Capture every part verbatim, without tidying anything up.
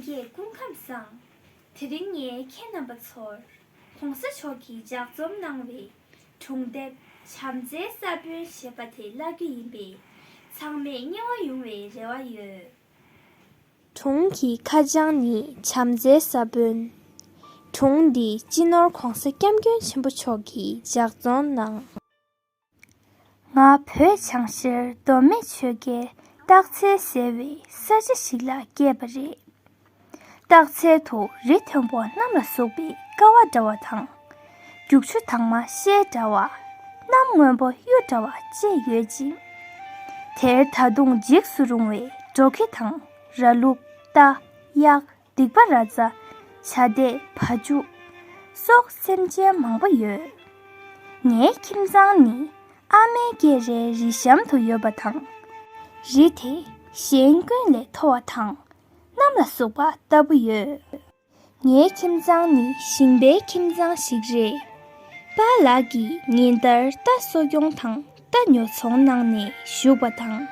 ཡེ་སྐུ་ཁམས་བཟང་། དེ་རིང་ངས་ཁྱེད་རྣམ་པ་ཚོར་གོང་ས་མཆོག་གིས་ལྗགས་རྩོམ་གནང་བའི་སྒྲུང་དེབ་བྱམས་བརྩེའི་ས་བོན་ཞེས་པ་དེ་བཀླག་རྒྱུ་ཡིན་པས། ཚང་མས་མཉེས་པོ་ཡོང་བའི་རེ་བ་ཡོད། སྒྲུང་གི་ཁ་བྱང་ནི་བྱམས་བརྩེའི་ས་བོན། སྒྲུང་འདི་སྤྱི་ནོར་༧གོང་ས་༧སྐྱབས་མགོན་ཆེན་པོ་མཆོག་གིས་ལྗགས་རྩོམ་གནང་། ང་བོད་བྱང་ཤར་མདོ་སྨད་ཆོལ་ཁའི་སྟག་འཚེར་ཟེར་བའི་ས་ཆ་ཞིག་ལ་སྐྱེས་པ་རེད། སྟག་འཚེར་དུ་རི་མཐོན་པོ་གནམ་ལ་ཟུག་པའི་ཀ་བ་འདྲ་བ་དང་། རྒྱུག་ཆུ་དྭངས་མ་ཤེལ་འདྲ་བ། གནམ་སྔོན་པོ་གཡུ་འདྲ་བ་བཅས་ཡོད་ཅིང་། དེར་ད་དུང་འཇིགས་སུ་རུང་བའི་འབྲོག་ཁྱི་དང་ར་ལུག་རྟ། གཡག་སྡིག་པ་ར་ཛ། བྱ་དེ། བ་ཕྱུགས་སོགས་སེམས་ཅན་མང་པོ་ཡོད། ངའི་ཁྱིམ་ཚང་ནི་ཨ་མའི་སྐེད་རའི་རི་གཤམ་དུ་ཡོད་པ་དང་། རི་དེ་གཞན་ཀུན་ལས་མཐོ་བ་དང་གནམ་ལ་ཟུག་པ་ལྟ་བུ་ཡོད། ངའི་ཁྱིམ་ཚང་ནི་ཞིང་པའི་ཁྱིམ་ཚང་ཞིག་རེད། པཱ་ལགས་ཀྱིས་ཉིན་ལྟར་རྟ་གསོ་སྐྱོང་དང་རྟ་ཉོ་ཚོང་གནང་ནས་བཞུགས་པ་དང་།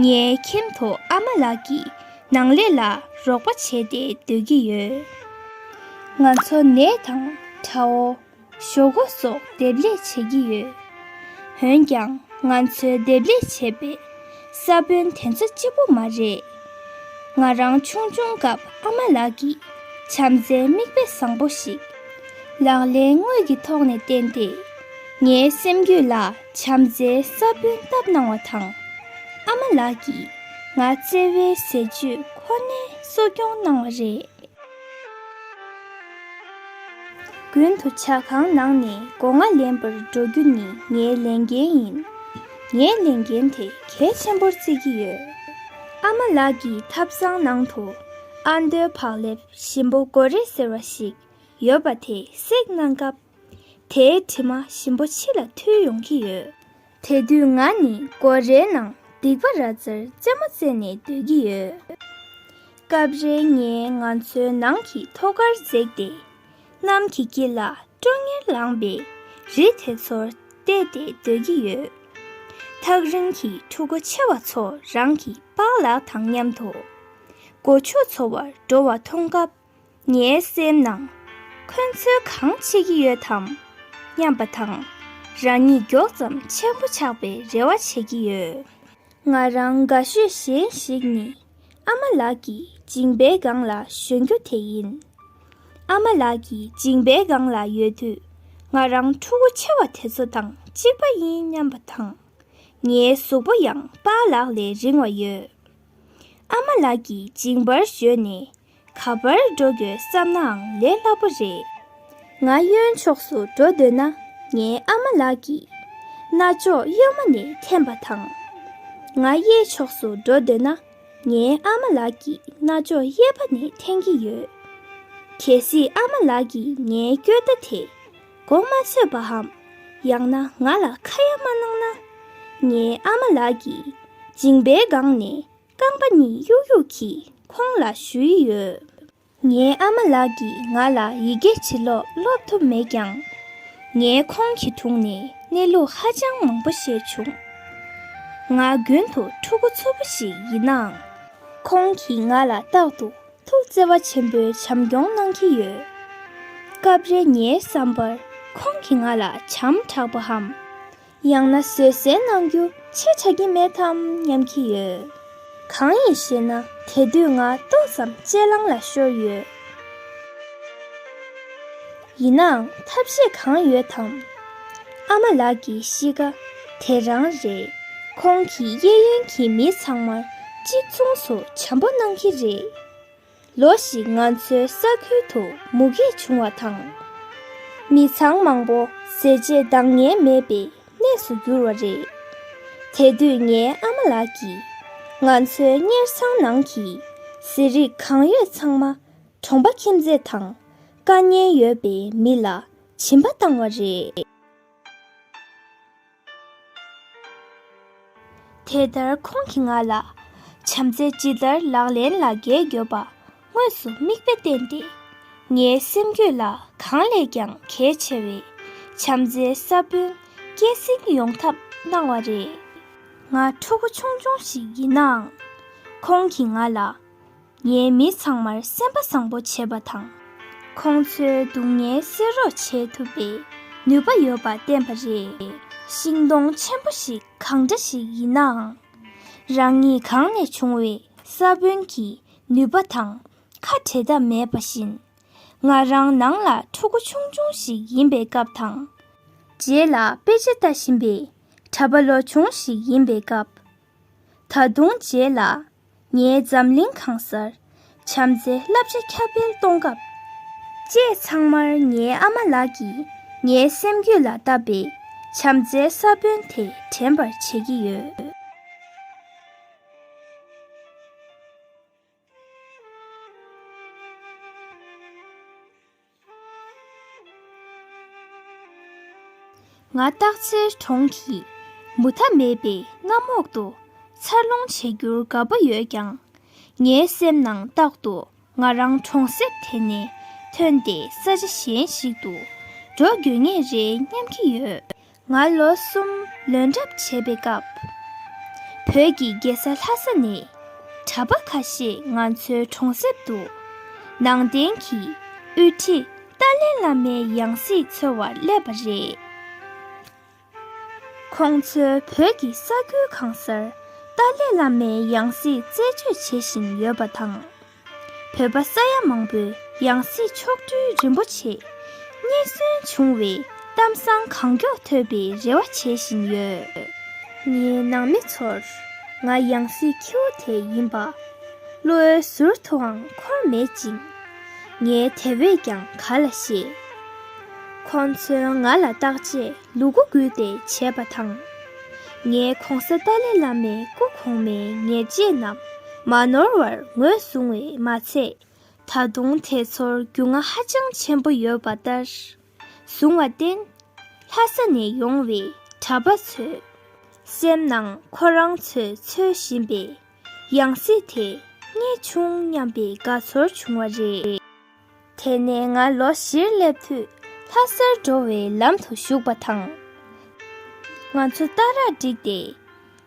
ངའི་ཁྱིམ་དུ་ཨ་མ་ལགས་ཀྱིས་ནང་ལས་ལ་རོགས་པ་བྱས་ཏེ་སྡོད་ཀྱི་ཡོད། ང་ཚོ་ནས་དང་དགྲ་བོ། ཞོག་ཁོག་སོགས་འདེབས་ལས་བྱེད་ཀྱི་ཡོད། འོན་ཀྱང་ང་ཚོའི་འདེབས་ལས་བྱེད་པའི་ས་བོན་དེ་ཚོ་གཅིག་པུ་མ་རེད། ང་རང་ཆུང་ཆུང་སྐབས་ཨ་མ་ལགས་ཀྱིས་བྱམས་བརྩེའི་མིག་དཔེ་བཟང་པོ་ཞིག་ལག་ལེན་དངོས་ཀྱི་ཐོག་ནས་བསྟན་ཏེ། ངའི་སེམས་རྒྱུད་ལ་བྱམས་བརྩེའི་ས་བོན་བཏབ་གནང་བ་དང་། ཨ་མ་ལགས་ཀྱིས་ང་བརྩེ་བའི་ཟས་བཅུད་ཁོ་ནའི་གསོ་སྐྱོང་གནང་བ་རེད། དགུན་དུ་ཇ་ཁང་ནང་ནས་སྒོ་ང་ལེན་པར་འགྲོ་རྒྱུ་ནི་ངའི་ལས་འགན་ཡིན། ངས་ལས་འགན་དེ་གལ་ཆེན་པོར་བརྩི་གི་ཡོད། ཨ་མ་ལགས་ཀྱི་ཐབ་ཚང་ནང་དུ་ཨ་མདོའི་བག་ལེབ་ཞིམ་པོ་གོ་རེ་ཟེར་བ་ཞིག་ཡོད་པ་དེ་བསྲེགས་གནང་སྐབས། དེའི་དྲི་མ་ཞིམ་པོ་ཕྱི་ལ་འཐུལ་ཡོང་གི་ཡོད། དེ་དུས་ང་ནི་སྒོ་རའི་ནང་སྡིག་པ་ར་ཛར་རྩེད་མོ་རྩེ་ནས་སྡོད་ཀྱི་ཡོད། སྐབས་རེ་ངས་ང་ཚོའི་ནང་གི་ཐོག་ཁར་འཛེགས་ཏེ། གནམ་གྱི་དཀྱིལ་ལ་ཀྲོང་ངེར་ལངས་པའི་རི་དེ་ཚོར་བལྟས་ཏེ་སྡོད་ཀྱི་ཡོད། ཐག་རིང་གི་ཕྲུ་གུ་ཆེ་བ་ཚོ་རང་གི་པཱ་ལགས་དང་མཉམ་དུ་སྒོ་ཕྱུགས་འཚོ་བར་འགྲོ་བ་མཐོང་སྐབས། ངའི་སེམས་ནང་ཁོ་ཚོས་གང་བྱེད་ཀྱི་ཡོད་དམ་སྙམ་པ་དང་། རང་ཉིད་མགྱོགས་ཙམ་ཆེན་པོ་ཆགས་པའི་རེ་བ་བྱེད་ཀྱི་ཡོད། ང་རང་དགའ་ཤོས་གཞན་ཞིག་ནི་ཨ་མ་ལགས་ཀྱི་མཇིང་པའི་སྒང་ལ་ཞོན་རྒྱུ་དེ་ཡིན། ཨ་མ་ལགས་ཀྱི་མཇིང་པའི་སྒང་ལ་ཡོད་དུས་ང་རང་ཕྲུ་གུ་ཆེ་བ་དེ་ཚོ་དང་གཅིག་པ་ཡིན་སྙམ་པ་དང་། ངའི་གཟུགས་པོ་ཡང་པཱ་ལགས་ལས་རིང་བ་ཡོད། ཨ་མ་ལགས་ཀྱི་མཇིང་པར་ཞོན་ནས་ག་པར་འགྲོ་དགོས་བསམ་ནའང་ལས་སླ་པོ་རེད། ང་གཡོན་ཕྱོགས་སུ་འགྲོ་འདོད་ན་ངའི་ཨ་མ་ལགས་ཀྱི་རྣ་ཅོག་གཡོན་མ་ནས་འཐེན་པ་དང་། ང་གཡས་ཕྱོགས་སུ་འགྲོ་འདོད་ན་ངའི་ཨ་མ་ལགས་ཀྱི་རྣ་ཅོག་གཡས་པ་ནས་འཐེན་གྱི་ཡོད། གལ་སྲིད་ཨ་མ་ལགས་ཀྱིས་ངའི་སྐྱོ་ཟླ་དེ་དགོངས་མ་ཚོམ་པའམ། ཡང་ན་ང་ལ་ཁ་ཡ་མ་གནང་ན། ངའི་ཨ་མ་ལགས་ཀྱི་མཇིང་པའི་སྒང་ནས་རྐང་པ་གཉིས་གཡུག་གཡུག་གིས་ཁོང་ལ་ཞུ་ཡི་ཡོད། ངའི་ཨ་མ་ལགས་ཀྱིས་ང་ལ་ཡི་གེ་བྲི་ཀློག་སློབ་ཐུབ་མེད་ཀྱང་། ངས་ཁོང་གི་དྲུང་ནས་གནས་ལུགས་ཧ་ཅང་མང་པོ་ཤེས་བྱུང་། ང་རྒྱུན་དུ་ཕྲུ་གུ་འཚུབ་པོ་ཞིག་ཡིན་ནའང་། ཁོང་གིས་ང་ལ་རྟག་ཏུ་ཐུགས་བརྩེ་བ་ཆེན་པོས་བྱམས་སྐྱོང་གནང་གི་ཡོད། སྐབས་རེ་ངའི་བསམ་པར་ཁོང་གིས་ང་ལ་བྱམས་དྲགས་པའམ། ཡང་ན་བཟོད་བསྲན་གནང་རྒྱུ་ཆེ་དྲགས་ཀྱི་མེད་དམ་སྙམ་གྱི་ཡོད། གང་ཡིན་ཞེ་ན། དེ་དུས་ང་ཏོག་ཙམ་ལྕེ་ལང་ལ་ཤོར་ཡོད། ཡིན་ནའང་ཐབས་ཤེས་གང་ཡོད་དམ། ཨ་མ་ལགས་ཀྱི་གཤིས་ཀ་དེ་རང་རེད། ཁོང་གིས་གཡས་གཡོན་གྱི་མི་ཚང་མར་གཅིག་མཚུངས་སུ་བྱམས་པོ་གནང་གི་རེད། ལོ་ཞིག་ང་ཚོའི་ས་ཁུལ་དུ་མུ་གེ་བྱུང་བ་དང་། མི་ཚང་མང་པོ་ཟས་བཅད་འདང་ངེས་མེད་པའི་གནས་སུ་གྱུར་བ་རེད། དེ་དུས་ངའི་ཨ་མ་ལགས་ཀྱིས་ང་ཚོའི་གཉེར་ཚང་ནང་གི་ཟས་རིགས་གང་ཡོད་ཚང་མ་གྲོང་པ་ཁྱིམ་མཚེས་དང་དཀའ་ངལ་ཡོད་པའི་མི་ལ་སྦྱིན་པ་བཏང་བ་རེད། དེ་ལྟར་ཁོང་གིས་ང་ལ་བྱམས་བརྩེ་ཇི་ལྟར་ལག་ལེན་ལ་འགེལ་དགོས་པ་དངོས་སུ་མིག་དཔེ་བསྟན་ཏེ། ངའི་སེམས་རྒྱུད་ལ་གང་ལས་ཀྱང་གལ་ཆེ་བའི་བྱམས་བརྩེའི་ས་བོན་སྐྱེད་སྲིང་ཡོང་ཐབས་གནང་བ་རེད། ང་ཕྲུ་གུ་ཆུང་ཆུང་ཞིག་ཡིན་ནའང་། ཁོང་གིས་ང་ལ། ངའི་མི་ཚང་མར་སེམས་པ་བཟང་པོ་བྱེད་པ་དང་། ཁོང་ཚོའི་སྡུག་བསྔལ་སེལ་རོགས་བྱེད་ཐུབ་པའི་ནུས་པ་ཡོད་པ་བསྟན་པ་རེད། ཤིང་སྡོང་ཆེན་པོ་ཞིག་གང་འདྲ་ཞིག་ཡིན་ནའང་། རང་ཉིད་གང་ནས་བྱུང་བའི་ས་བོན་གྱི་ནུས་པ་དང་ཁ་བྲལ་ཐབས་མེད་པ་བཞིན། ང་རང་ནང་ལ་ཕྲུ་གུ་ཆུང་ཆུང་ཞིག་ཡིན་པའི་སྐབས་དང་། རྗེས་ལ་དཔེ་ཆ་ལྟ་བཞིན་པའི་གྲྭ་པ་ལོ་ཆུང་ཞིག་ཡིན་པའི་སྐབས། ད་དུང་རྗེས་ལ་ངའི་འཛམ་གླིང་གང་སར་བྱམས་བརྩེའི་བསླབ་བྱ་ཁྱབ་སྤེལ་གཏོང་སྐབས། བཅས་ཚང་མར་ངའི་ཨ་མ་ལགས་ཀྱིས་ངའི་སེམས་རྒྱུད་ལ་བཏབ་པའི་བྱམས་བརྩེའི་ས་བོན་དེ་དྲན་པར་བྱེད་ཀྱི་ཡོད། ང་སྟག་འཚེར་གྲོང་གི་མུ་མཐའ་མེད་པའི་གནམ་འོག་ཏུ་འཚར་ལོངས་བྱེད་རྒྱུར་དགའ་པོ་ཡོད་ཀྱང་། ངའི་སེམས་ནང་རྟག་ཏུ་ང་རང་གྲོང་གསེབ་དེ་ནས་ཐོན་ཏེ་ས་ཆ་གཞན་ཞིག་ཏུ་འགྲོ་དགོས་ངེས་རེད་སྙམ་གྱི་ཡོད། ང་ལོ་གསུམ་ལོན་གྲབས་བྱེད་པའི་སྐབས། བོད་ཀྱི་རྒྱལ་ས་ལྷ་ས་ནས་གྲྭ་པ་ཁ་ཤས་ང་ཚོའི་གྲོང་གསེབ་ཏུ་ནང་བསྟན་གྱི་དབུ་ཁྲིད་ཏཱ་ལའི་བླ་མའི་ཡང་སྲིད་འཚོལ་བར་སླེབས་པ་རེད། ཁོང་ཚོས་བོད་ཀྱི་ས་ཁུལ་གང་སར་ཏཱ་ལའི་བླ་མའི་ཡང་སྲིད་རྩད་གཅོད་བྱེད་བཞིན་ཡོད་པ་དང་། བོད་པ་ས་ཡ་མང་པོས་ཡང་སྲིད་མཆོག་སྤྲུལ་རིན་པོ་ཆེ་རྙེད་སོན་བྱུང་བའི་གཏམ་བཟང་གང་མགྱོགས་ཐོས་པའི་རེ་བ་བྱེད་བཞིན་ཡོད། ངའི་ནང་མི་ཚོར་ང་ཡང་སྲིད་ཁྱེའུ་དེ་ཡིན་པ་བློའི་ཟུར་དུའང་འཁོར་མེད་ཅིང་། ངས་དེ་བས་ཀྱང་ག་ལ་ཤེས། ཁོང་ཚོས་ང་ལ་བརྟག་དཔྱད་ལུ་གུ་རྒྱུད་དེ་བྱས་པ་དང་། ངས་གོང་ས་ཏཱ་ལའི་བླ་མའི་སྐུ་གོང་མའི་ཉེར་སྤྱོད་རྣམས་མ་ནོར་བར་ངོས་བཟུང་བས་མ་ཚད། ད་དུང་དེ་ཚོར་རྒྱུས་མངའ་ཧ་ཅང་ཆེན་པོ་ཡོད་པ་ལྟར་བཟུང་བར་བརྟེན། ལྷ་ས་ནས་ཡོང་བའི་གྲྭ་པ་ཚོས་སེམས་ནང་ཁོ་རང་ཚོས་འཚོལ་བཞིན་པའི་ཡང་སྲིད་དེ་རྙེད་བྱུང་སྙམ་པའི་དགའ་ཚོར་བྱུང་བ་རེད། དེ་ནས་ང་ལོ་བཞིར་སླེབས་དུས་ལྷ་སར་འགྲོ་བའི་ལམ་དུ་ཞུགས་པ་དང་། ང་ཚོ་རྟ་ར་བསྒྲིགས་ཏེ་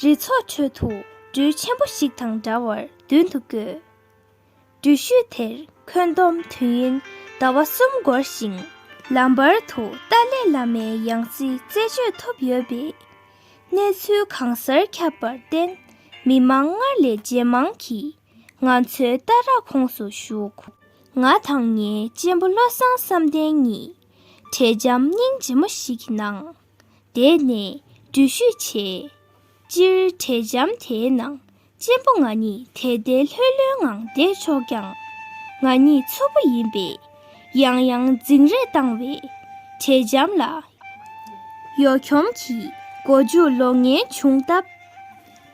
རི་ཚོགས་ཁྲོད་དུ་སྦྲུལ་ཆེན་པོ་ཞིག་དང་འདྲ་བར་མདུན་དུ་བསྐྱོད། སྦྲུལ་ཞུད་དེར་འཁོན་སྡོམ་དུས་ཡུན་ཟླ་བ་གསུམ་འགོར་ཞིང་། ལམ་བར་དུ་ཏཱ་ལའི་བླ་མའི་ཡང་སྲིད་རྩད་གཅོད་ཐོབ་ཡོད་པའི་གནས་ཚུལ་གང་སར་ཁྱབ་པར་བརྟེན། མི་མང་སྔར་ལས་ཇེ་མང་གིས་ང་ཚོའི་རྟ་ར་ཁོངས་སུ་ཞུགས། ང་དང་ངའི་གཅེན་པོ་བློ་བཟང་བསམ་གཏན་གཉིས་དྲེད་འཇམ་སྙིང་རྗེ་མོ་ཞིག་གི་ནང་བསྡད་ནས་འགྲུལ་བཞུད་བྱས། སྤྱིར་དྲེད་འཇམ་དེའི་ནང་གཅེན་པོ་ང་གཉིས་དལ་དལ་ལྷོད་ལྷོད་ངང་བསྡད་ཆོག་ཀྱང་། ང་གཉིས་མཚོ་པོ་ཡིན་པས་ཡང་ཡང་འཛིང་རེས་བཏང་བས་དྲེད་འཇམ་ལ་ཡོ་འཁྱོམ་གྱིས་མགོ་མཇུག་ལོག་ཉེན་བྱུང་སྟབས།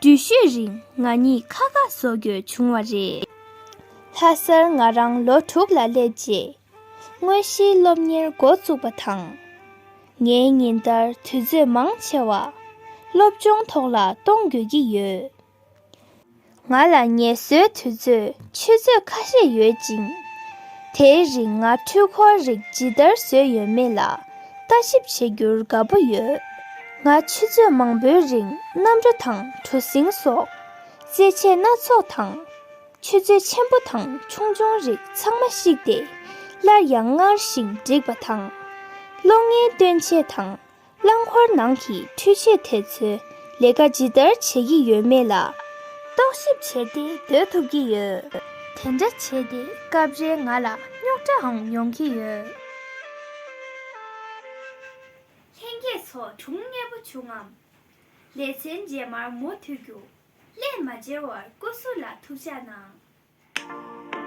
འགྲུལ་བཞུད་རིང་ང་གཉིས་ཁ་ཁ་བཟོ་དགོས་བྱུང་བ་རེད། ལྷ་སར་ང་རང་ལོ་དྲུག་ལ་སླེབས་རྗེས། དངོས་གཞིའི་སློབ་གཉེར་འགོ་བཙུགས་པ་དང་། ངའི་ཉིན་ལྟར་དུས་ཚོད་མང་ཆེ་བ་སློབ་སྦྱོང་ཐོག་ལ་གཏོང་དགོས་ཀྱི་ཡོད། ང་ལ་ངལ་གསོའི་དུས་ཚོད་ཆུ་ཚོད་ཁ་ཤས་ཡོད་ཅིང་། དེའི་རིང་ང་འཕྲུལ་འཁོར་རིགས་ཇི་ལྟར་བཟོས་ཡོད་མེད་ལ་ལྟ་ཞིབ་བྱེད་རྒྱུར་དགའ་པོ་ཡོད། ང་ཆུ་ཚོད་མང་པོའི་རིང་གནམ་གྲུ་དང་གྲུ་གཟིངས་སོགས་རྩེད་ཆས་སྣ་ཚོགས་དང་། ཆུ་ཚོད་ཆེན་པོ་དང་ཆུང་ཆུང་རིགས་ཚང་མ་བཤིག་སྟེ་སླར་ཡང་སྔར་བཞིན་བསྒྲིགས་པ་དང་། གློག་བརྙན་སྟོན་ཆས་དང་རླངས་འཁོར་ནང་གི་འཕྲུལ་ཆས་དེ་ཚོས་ལས་ཀ་ཇི་ལྟར་བྱེད་ཀྱི་ཡོད་མེད་ལ་རྟོག་ཞིབ་བྱས་ཏེ་སྡོད་ཐུབ་ཀྱི་ཡོད། དེ་འདྲ་བྱས་ཏེ་སྐབས་རེ་ང་ལ་རྙོག་དྲའང་ཡོང་གི་ཡོད། ལྷན་རྒྱས་ཚོ་སྒྲུང་མཉེས་པོ་བྱུང་ངམ། ལེ་ཚན་རྗེས་མར་མུ་མཐུད་རྒྱུ། ལན་མ་བརྗེད་པར་སྐུ་གཟུགས་ལ་ཐུགས་ཅག་གནང་།